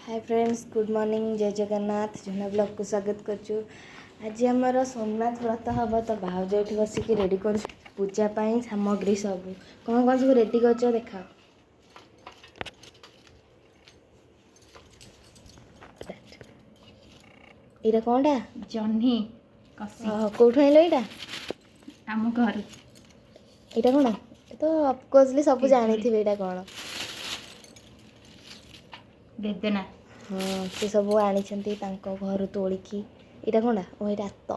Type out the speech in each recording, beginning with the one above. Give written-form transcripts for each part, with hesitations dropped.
ହାଏ friends, good morning, ଜୟ ଜଗନ୍ନାଥ। ଝୁନା ବ୍ଲଗ୍କୁ ସ୍ୱାଗତ କରୁଛୁ। ଆଜି ଆମର ସୋମନାଥ ବ୍ରତ ହେବ, ତ ଭାଉଜ ଏଠି ବସିକି ରେଡ଼ି କରୁଛୁ ପୂଜା ପାଇଁ ସାମଗ୍ରୀ ସବୁ। କ'ଣ କ'ଣ ସବୁ ରେଡ଼ି କରୁଛ ଦେଖାଅ। ଏଇଟା କ'ଣଟା? ଜହ୍ନି କଷି। ଓହୋ, କେଉଁଠୁ ଆଣିଲ ଏଇଟା? ଆମ ଘରୁ। ଏଇଟା କ'ଣ? ଏ ତ ଅଫକୋର୍ସଲି ସବୁ ପିଜୁଳି। ଜାଣିଥିବେ ଏଇଟା କ'ଣ। ବେଦନା। ହଁ, ସେ ସବୁ ଆଣିଛନ୍ତି ତାଙ୍କ ଘରୁ ତୋଳିକି। ଏଇଟା କ'ଣଟା? ଓ, ଏଇଟା ଆତ।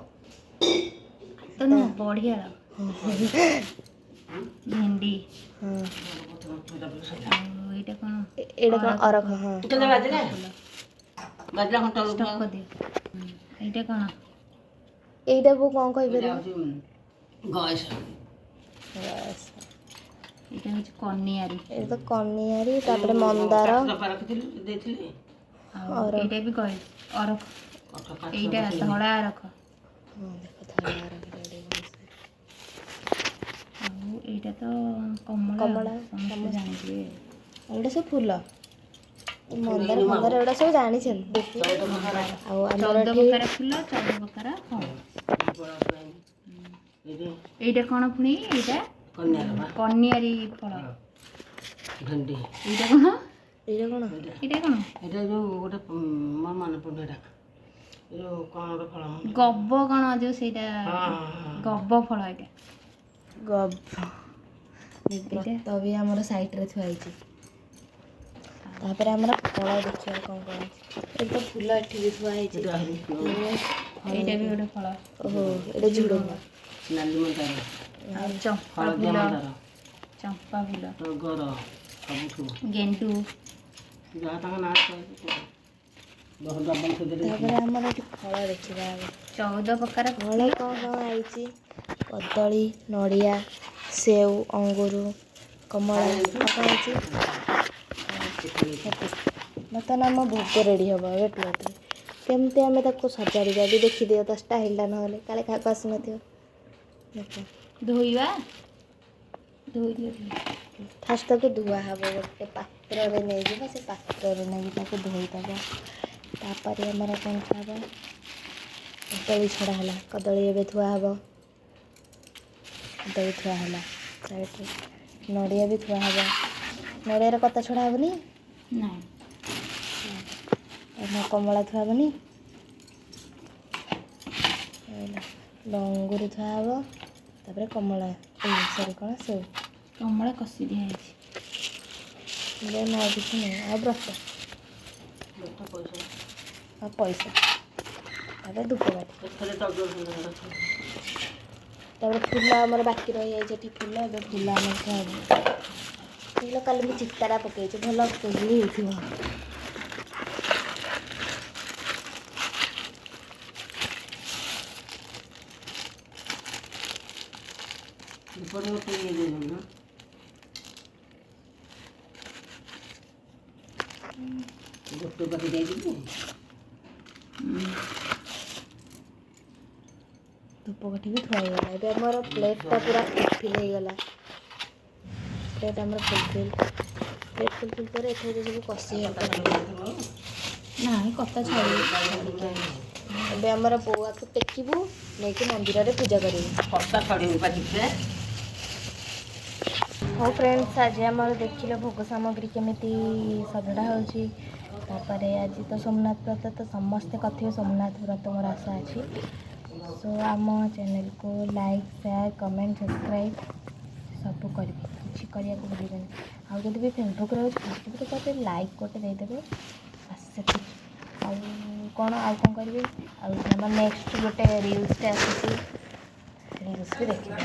ତ ନୁହଁ, ବଢିଆ ଭେଣ୍ଡି। ହଁ। ଆଉ ଏଇଟା କ'ଣ? ଏଇଟା କ'ଣ? ଅରଖ, ହଁ। ଷ୍ଟପ୍ କରିଦିଅ। ଏଇଟା କ'ଣ? ଏଇଟା ବୋଉ କ'ଣ କହିପାରିବ? ଗଏସ। ବାସ୍। ଏଇଟା ହେଉଛି କନିଆରି। ଏଇଟା ତ କନିଆରି, ତାପରେ ମନ୍ଦାର। ରଖିଥିଲି, ଦେଇଥିଲି। ଆଉ ଅରଖ। ଏଇଟା ବି କହି ଅରଖ। ଏଇଟା ଧଳା ଅରଖ। ହଁ, ଦେଖ, ଧଳା ଅରଖ ରେଡ଼ି ଭଲସେ। ଆଉ ଏଇଟା ତ କମଳା। କମଳା, ସମସ୍ତେ ସମସ୍ତେ। ଜାଣିଥିବେ। ଏଗୁଡ଼ା ସବୁ ଫୁଲ, ମନ୍ଦାର ଫନ୍ଦାର ଏଗୁଡ଼ା ସବୁ ଜାଣିଛନ୍ତି ଦେଖି। ଆଉ ଆମର 14 ଏଠି ପ୍ରକାର ଫୁଲ, 14 ପ୍ରକାର ଫଳ। ଏଇଟା କ'ଣ ପୁଣି? ଏଇଟା କନିଆରି ଫଳ। ଭେଣ୍ଡି। ଏଇଟା କ'ଣ? ଏଇଟା କ'ଣ? ଏଇଟା କ'ଣ? ଏଇଟା ଯୋଉ ଗୋଟେ, ମୋର ମନେ ପଡୁନି, ଏଇଟା ଏ ଯୋଉ କ'ଣ ଗୋଟେ ଫଳ। ଗବ କ'ଣ ଯୋଉ ସେଇଟା। ହଁ। ଗବ ଫଳ ଏଇଟା। ଗବ। ବ୍ରତ ବି ଆମର ସାଇଡ଼ରେ ଥୁଆ ହେଇଛି। ତାପରେ ଆମର ଫଳ ଦେଖିବା କ'ଣ କ'ଣ ଅଛି। ଏଠି ତ ଫୁଲ ଏଠି ବି ଥୁଆ ହେଇଛି। ଏଇଟା ଆହୁରି ଏଇଟା ବି ଗୋଟେ ଫଳ। ଓହୋ, ଏଇଟା ଝୁଡ଼ୁଙ୍ଗ। ନାଲି ମନ୍ଦାର। ଆଉ ଚମ୍ପା ହଳଦିଆ ଫୁଲ। ମନ୍ଦାର। ଚମ୍ପା ଫୁଲ। ଟଗର ସବୁଠୁ। ଗେଣ୍ଡୁ। ଯାହା ତାଙ୍କ ନାଁ କହିଛି। ତାପରେ ଆମର ଏଠି ଫଳ ଦେଖିବା ଆଗ। 14 ପ୍ରକାର ଫଳ କ'ଣ କ'ଣ ଆଇଛି? କଦଳୀ, ନଡ଼ିଆ, ସେଉ, ଅଙ୍ଗୁର, କମଳା, ଆଉ କ'ଣ ହେଇଛି? ସେତିକି। ବର୍ତ୍ତମାନ ଆମ ଭୋଗ ରେଡ଼ି ହେବ ଏବେ ପ୍ଲେଟ୍ରେ। କେମିତି ଆମେ ତାକୁ ସଜାଡ଼ିବା ବି ଦେଖିଦିଅ ତା ଷ୍ଟାଇଲଟା, ନହେଲେ କାଳେ କାହାକୁ ଆସିନଥିବ। ଦେଖ। ଧୋଇବା, ଧୋଇ ଦିଅ ଟିକେ। ଫାଷ୍ଟ ତାକୁ ଧୁଆ ହେବ। ଗୋଟେ ପାତ୍ରରେ ନେଇଯିବ, ସେ ପାତ୍ରରେ ନେଇକି ତାକୁ ଧୋଇଦେବ। ତାପରେ ଆମର କ'ଣ ହେବ? କଦଳୀ ଛଡ଼ା ହେଲା, କଦଳୀ ଏବେ ଥୁଆ ହେବ। କଦଳୀ ଥୁଆ ହେଲା ସାଇଡ଼ରେ, ନଡ଼ିଆ ବି ଥୁଆ ହେବ। ନଡ଼ିଆର କତା ଛଡ଼ା ହେବନି? ନାଇଁ। ଆଉ କମଳା ଥୁଆ ହେବନି। ଏଇଲା, ଅଙ୍ଗୁର ଥୁଆ ହେବ, ତାପରେ କମଳା, ଏଇ ସରି, କ'ଣ, ସେଉ। କମଳା କଷି ଦିଆହେଇଛି। ଦେନ୍ ଆଉ କିଛି ନାହିଁ। ଆଉ ବ୍ରତ ଆଉ ପଇସା, ତାପରେ ଧୂପକାଠି, ତାପରେ ଫୁଲ ଆମର ବାକି ରହିଯାଇଛି ଏଠି ଫୁଲ। ଏବେ ଫୁଲ ଆମର ଥୁଆ ହେବ। ଫୁଲ କାଲି ମୁଁ ଚିତାଟା ପକେଇଛି, ଭଲ କୋଲି ହେଇଥିବ। ଏପଟେ ଗୋଟେ ଇଏ ଦେଇଦେବୁ ନା। ଗୋଟେ ପାଖେ ଦେଇଦେବୁ। ଧୂପକାଠି ବି ଥୁଆ ହେଇଗଲା। ଏବେ ଆମର ପ୍ଲେଟ୍ଟା ପୁରା ଫୁଲଫିଲ୍ ହେଇଗଲା। ପ୍ଲେଟ୍ ଆମର ଫୁଲଫିଲ୍, ପ୍ଲେଟ୍ ଫୁଲଫିଲ୍ ପରେ ଏଥିରେ ସବୁ କଷି ହେବ। ନାଇଁ, କତା ଛାଡ଼ି। ଏବେ ଆମର ବୋଉଆକୁ ଟେକିବୁ, ନେଇକି ମନ୍ଦିରରେ ପୂଜା କରିବୁ। କତା ଛଡ଼େଇବୁ ପା ଠିକସେ। ହଉ ଫ୍ରେଣ୍ଡସ୍, ଆଜି ଆମର ଦେଖିଲ ଭୋଗ ସାମଗ୍ରୀ କେମିତି ସଜଡ଼ା ହେଉଛି। ତାପରେ ଆଜି ତ ସୋମନାଥ ବ୍ରତ, ତ ସମସ୍ତେ କରିଥିବେ ସୋମନାଥ ବ୍ରତ, ମୋର ଆଶା ଅଛି। ସୋ ଆମ ଚ୍ୟାନେଲକୁ ଲାଇକ୍, ସେୟାର, କମେଣ୍ଟ, ସବସ୍କ୍ରାଇବ୍ ସବୁ କରିବେ, କିଛି କରିବାକୁ ଭୁଲିବେନି। ଆଉ ଯଦି ବି ଫେସବୁକ୍ରେ ଅଛି, ଫେସବୁକ୍ରେ ଗୋଟେ ଲାଇକ୍ ଗୋଟେ ଦେଇଦେବେ, ବାସ୍ ସେତିକି। ଆଉ କ'ଣ, ଆଉ କ'ଣ କରିବେ? ଆଉ ଆମର ନେକ୍ସଟ ଗୋଟେ ରିଲ୍ସଟେ ଆସୁଛି, ରିଲ୍ସ ବି ଦେଖିବେ।